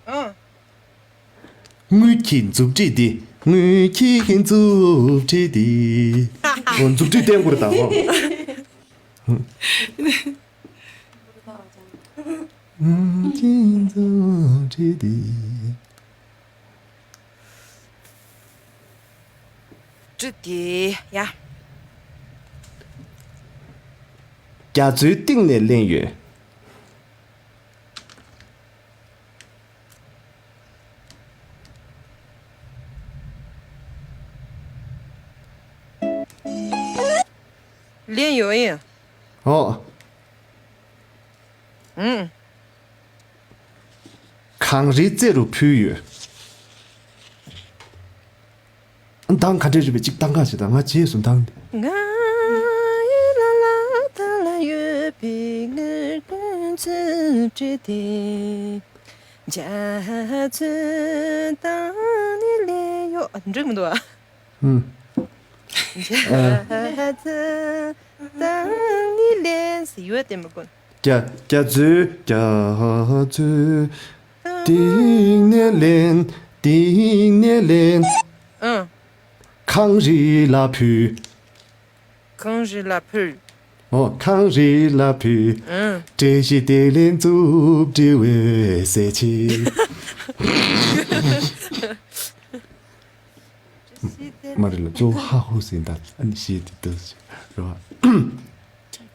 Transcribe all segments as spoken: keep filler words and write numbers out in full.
ཨ། དངུལ་གྱི་མཛུབ་དཀྲིས་འདི། དངུལ་གྱི་མཛུབ་དཀྲིས་འདི། འོ། མཛུབ་དཀྲིས་བསྟན་དགོས་རེད་ད། འོ། དངུལ་གྱི་མཛུབ་དཀྲིས་འདི། དཀྲིས་འདི། ཡ། རྒྱ་མཚོའི་གཏིང་ནས་ལེན་ཡོད། ལེན་ཡོད་ཡིན། ཨོ། ཨང་། གངས་རིའི་རྩེ་རུ་ཕུལ་ཡོད། འདང་ག་འདྲས་རེད་པས། གཅིག་འདང་ག་ཞིག་དང་། ང་རྗེས་སུ་འདང་། ང་ཡི་ལ་ལ་ད་ལ་ཡོད་པའི་དངུལ་གྱི་མཛུབ་དཀྲིས་དེ། འཇའ་ཚོན་དང་ནི་ལེན་ཡོད། ཨ། འགྲིག་མི་འདུག་ཨ། ཧུམ། འཇའ་ཚོན་དང་ནི་ལེན་ཟེར་ཡོད་དེ་མི་དགོས། རྒྱ་རྒྱ་མཚོའི། རྒྱ་མཚོའི་གཏིང་ནས་ལེན། གཏིང་ནས་ལེན། ཨང་། གངས་རི་ལ་ཕུལ། གངས་རི་ལ་ཕུལ། ཨོ། གངས་རི་ལ་ཕུལ། ཨང་། བཀྲ་ཤིས་བདེ་ལེགས་མཛུབ་དཀྲིས་འོད་ཟེར་ཆེ། མ་རེད་ལ། གཙོ་བོ་ཧ་ཧུ་ཟིན་ད། ཨ་ནི་ཤེས་དེ་ལྟ་ཞིག་རེད་བ།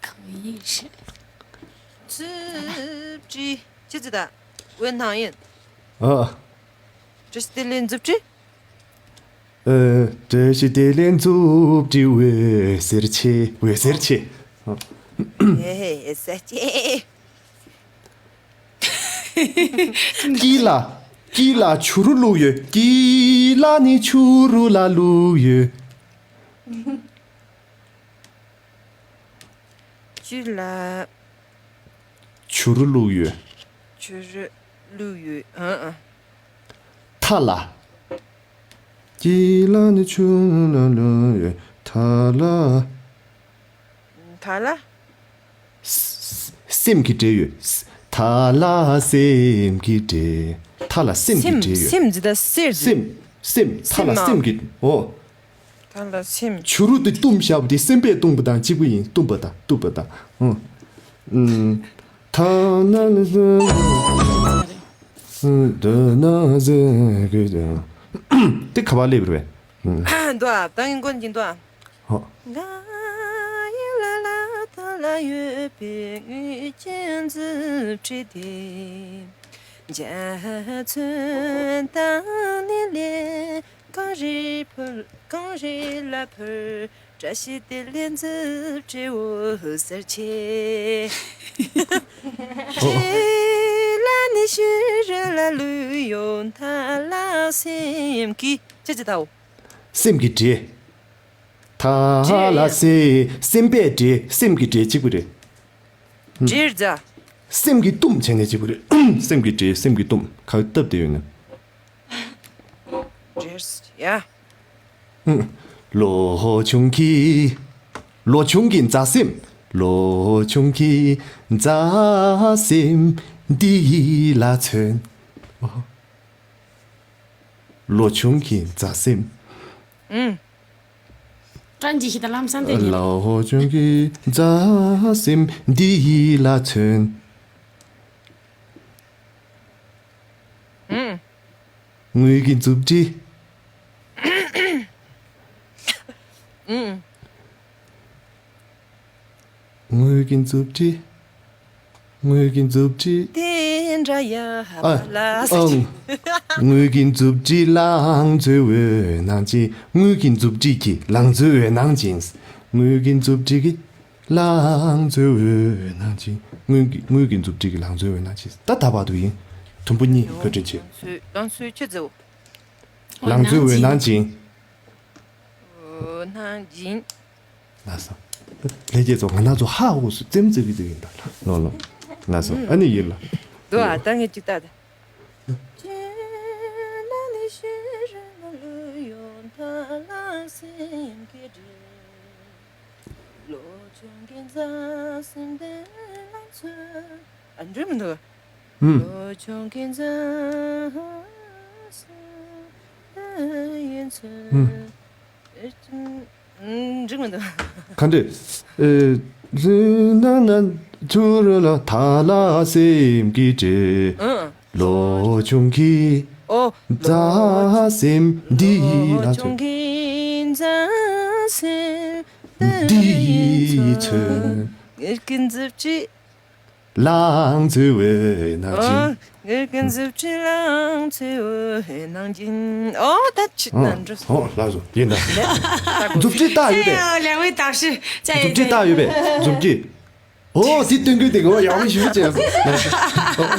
གང་ཡིན་ཞེས། མཛུབ་དཀྲིས། ཅི་ཙི་ད། འོད་སྣང་ཡིན། ཨ། བཀྲ་ཤིས་བདེ་ལེགས་མཛུབ་དཀྲིས། ཨ། བཀྲ་ཤིས་བདེ་ལེགས་མཛུབ་དཀྲིས་འོད་ཟེར་ཆེ། འོད་ཟེར་ཆེ། ཨ། ཧེ་ཧེ་ཟེར་ཆེ། དཀྱིལ་ལ། དཀྱིལ་ལ་བྱུ་རུ་བླུགས་ཡོད། དཀྱིལ་ལ་ནི་བྱུ་རུ་ལ་བླུགས་ཡོད། དཀྱིལ་ལ། བྱུ་རུ་བླུགས་ཡོད། བྱུ་རུ་བླུགས་ཡོད། ཨ་ཨ། མཐའ་ལ། དཀྱིལ་ལ་ནི་བྱུ་རུ་ལ་བླུགས་ཡོད། མཐའ་ལ། མཐའ་ལ། ས་ས་སེམས་ཀྱི་འབྲེལ་ཡོད། མཐའ་ལ་སེམས་ཀྱི་འབྲེལ། མཐའ་ལ་སེམས་ཀྱི་སེམས། འབྲེལ་ཡོད། སེམས་འདི་ད་གསེར་འདི། སེམས། སེམས། མཐའ་ལ་སེམས། སེམས་ཀྱི། འོ། མཐའ་ལ་སེམས། བྱུ་རུ་དེ་བཏུམས་བཞག་པ་དེ་སེམས་པས་བཏུམས་པ་དང་གཅིག་པ་ཡིན། བཏུམས་པ་དང་། བཏུམས་པ་དང་། ཨང་། ཨང་། མཐའ་ན་ལ་སེམས། དེ་ན་སེམས་ཀྱི། དེ་ག་པར་སླེབས་རེད་པས། ཨང་། འདུག་ཨ། ད་ངས་མགོ་འཇིན་འདུག་ཨ། ཧོ། ང་ཡི་ལ་ལ་ད་ལ་ཡོད་པའི་དངུལ་གྱི་མཛུབ་དཀྲིས་དེ། འཇའ་ཚོན་དང་ནི་ལེན། གངས་རི་ཕུལ། གངས་རི་ལ་ཕུལ། བཀྲ་ཤིས་བདེ་ལེགས་མཛུབ་དཀྲིས་འོད་ཟེར་ཆེ། ཧོ། དཀྱིལ་ལ་ནི་བྱུ་རུ་ལ་བླུགས་ཡོད། མཐའ་ལ་སེམས་ཀྱི། ཅི་ཅི་ད་འོ། སེམས་ཀྱི་འབྲེལ། མཐའ་ལ་སེམས། སེམས་པས་འབྲེལ། སེམས་ཀྱི་འབྲེལ་གཅིག་པུ་རེད། འབྲེལ་རྫ། སེམས་ཀྱི་བཏུམ་བྱས་ནས་གཅིག་པུ་རེད། སེམས་ཀྱི་འབྲེལ། སེམས་ཀྱི་བཏུམ། ག་སྟབས་བདེ་ཡོད་ན། འབྲེལ། ཡ། ལོ་ཆུང་གི། ལོ་ཆུང་གི་མཛའ་སེམས། ལོ་ཆུང་གི་མཛའ་སེམས་འདི་ལ་མཚོན། ལོ་ཆུང་གི་མཛའ་སེམས། ཨུམ། ཀྲན་གྱི་ཤི་ད་ལམ་སང་དེ་ཉིད། ལོ་ཆུང་གི་མཛའ་སེམས་འདི་ལ་མཚོན། ཨུམ། དངུལ་གྱི་མཛུབ་དཀྲིས། ཨུམ། དངུལ་གྱི་མཛུབ་དཀྲིས། དངུལ་གྱི་མཛུབ་དཀྲིས། དེ་འདྲ་ཡ་ཧ་ཨ། པ་ལ། ཨང་། དངུལ་གྱི་མཛུབ་དཀྲིས་ལང་ཚོའི་འོད་སྣང་ཅན། དངུལ་གྱི་མཛུབ་དཀྲིས་ཀྱིས་ལང་ཚོའི་འོད་སྣང་ཅན། དངུལ་གྱི་མཛུབ་དཀྲིས་ཀྱིས་ལང་ཚོའི་འོད་སྣང་ཅན། དངུལ་གྱི་དངུལ་གྱི་མཛུབ་དཀྲིས་ཀྱིས་ལང་ཚོའི་འོད་སྣང་ཅན། ད་ད་བར་དུ་ཡིན། དུམ་བུ་གཉིས་བཀའ་དྲིན་ཆེ། ལང་ཚོའི་ལང་ཚོའི་ཆུ་ཚོད། ལང་ཚོའི་འོད་སྣང་ཅན། འོད་སྣང་ཅན། ལགས་སོ། ལྷན་རྒྱས་ཚོ་ང་རང་ཚོ་ཧ་འུ་སུ་རྩེད་མོ་རྩེ་གི་རྩེ་གི་ཡིན་ད། ལོ་ལོ། ལགས་སོ། ཨ་ནི་ཡིན་ལ། འདུག་ཨ། ད་ངས་ཅིག་ལྟ་ད། ལོ་ ཨ། འགྲིག་མི་འདུག་ཨུམ། ཨུམ། འགྲིག་མི་འདུག་ག་འདྲ། ཨེ། ལུས་ནང་ན་ཆུ་རུ་ལ་ཐ་ལ་སེམས་ཀྱི་དྲི། ཨུམ། ལོ་ཆུང་གི། ཨོ། མཛའ་སེམས་འདི་ལ་ལོ་ཆུང་གི་མཛའ་སེམས་འདི་ཚོ། ངེད་ཀྱི་མཛུབ་ཀྱི། ལང་ཚོའི་འོད་སྣང་སྦྱིན། ཨོ། ངེད་ཀྱི་མཛུབ་ཀྱི་ལང་ཚོའི་འོད་སྣང་སྦྱིན། ཨོ། ད་ཅི་ཨོ། ན་འགྲོ། ཨོ། ལགས་སོ། ཡིན་ད། མཛུབ་ཀྱི་རྟགས་ཡོད་པས། ལེའུའི་དག་ཞིག་ཅ་ཡིན། མཛུབ་ཀྱི་རྟགས་ཡོད་པས། མཛུབ་ཀྱི། ཨོ། དེ་སྟོན་དགོས་དེ་གོ་ཡག་པོ་ཞིག་བྱས་སོང་།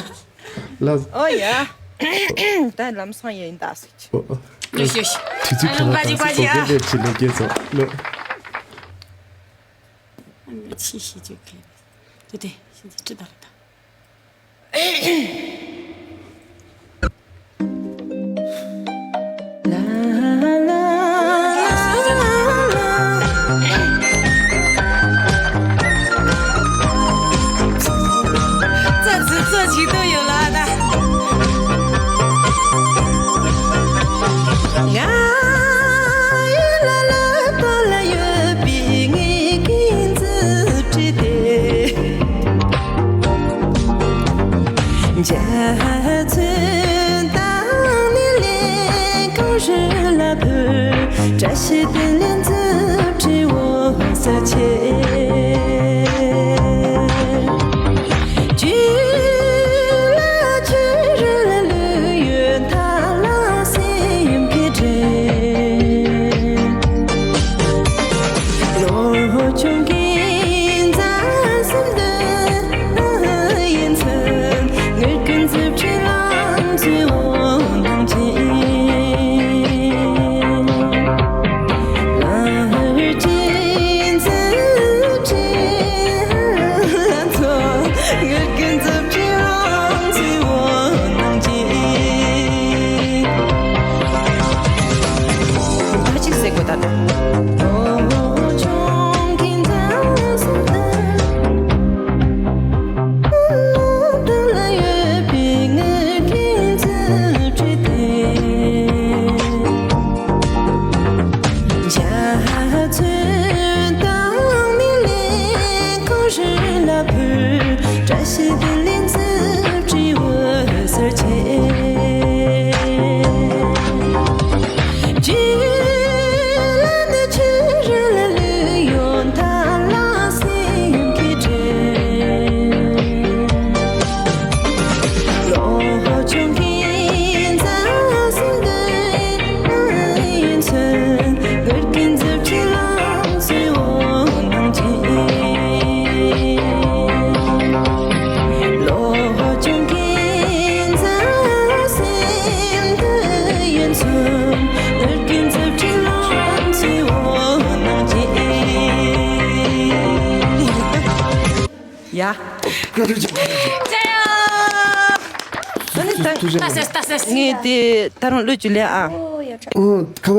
ལགས། ཨོ་ཡ། ད་ལམ་སང་ཡིན་ད་ཟེར་གྱི། ཨོ། ཨོ། ཡོ་ཤི་ཡོ་ཤི། དུས་ཚོད་ཁ་ལ་ད་ཚོད་གོ་དགོས་པའི་ཕྱི་ལ་སྐྱེས་སོང་ལོ། ཨ་ནི་ཕྱི་ཤི་ཅོ་ཁེ། དེ་དེ་ཤི་ཅི་ད་ལ་ད། འཇའ་ཚོན་དང་ནི་ལས་གང་རི་ལ་ཕུལ། བཀྲ་ཤིས་དེ་ལས་མཛུབ་ཁྲིད་འོད་ཟེར་ཆེ། ཇུ་ལ་ཇུ་རུ་ལ་ལུས་ཡོད་ཐ་ལ་སེམས་ཀྱི་དྲན། ལོ་ཆུང་གི་མཛའ་སེམས་འདི་ཡིན་ཚུལ། ངེད་ཀྱི་མཛུབ་ཁྲིད་ལང་ཚོའི་འོད་སྣང་སྦྱིན། ལ་ཧུར་གྱི་མཛུབ་ཁྲིད་ལང་ཚོ། ངེད་ཀྱི་མཛུབ་ཁྲིད་ལང་ཚོའི་འོད་སྣང་སྦྱིན། ད་ཅིག་ཟེར་དགོས་ད་ནི། འཇའ་ཚོན་དང་ནི་ལས་གང་རི་ལ་ཕུལ། བཀྲ་ཤིས་དེ་ལས་མཛུབ་ཁྲིད་འོད་ཟེར་ཆེ། ཇུ་ལ་ནི་ཇུ་རུ་ལ་ལུས་ཡོད་ཐ་ལ་སེམས་ཀྱི་དྲན། ལོ་ཆུང་གི་མཛའ་སེམས་འདི་ཡིན་ཚུལ། ངེད་ཀྱི་མཛུབ་ཁྲིད་ལང་ཚོའི་འོད་སྣང་སྦྱིན། ལོ་ཆུང་གི་མཛའ་སེམས་འདི་ཡིན་ཚུལ། ངེད་ཀྱི་མཛུབ་ཁྲིད་ལང་ཚོའི་འོད་སྣང་སྦྱིན། ཡ། བཀའ་དྲིན་ཆེ། ད་ད་ད་ད་ངས་དེ་ད་རུང་བློས་བཅོལ་ལེ་ཨ། ཨོ། ཁ་བ།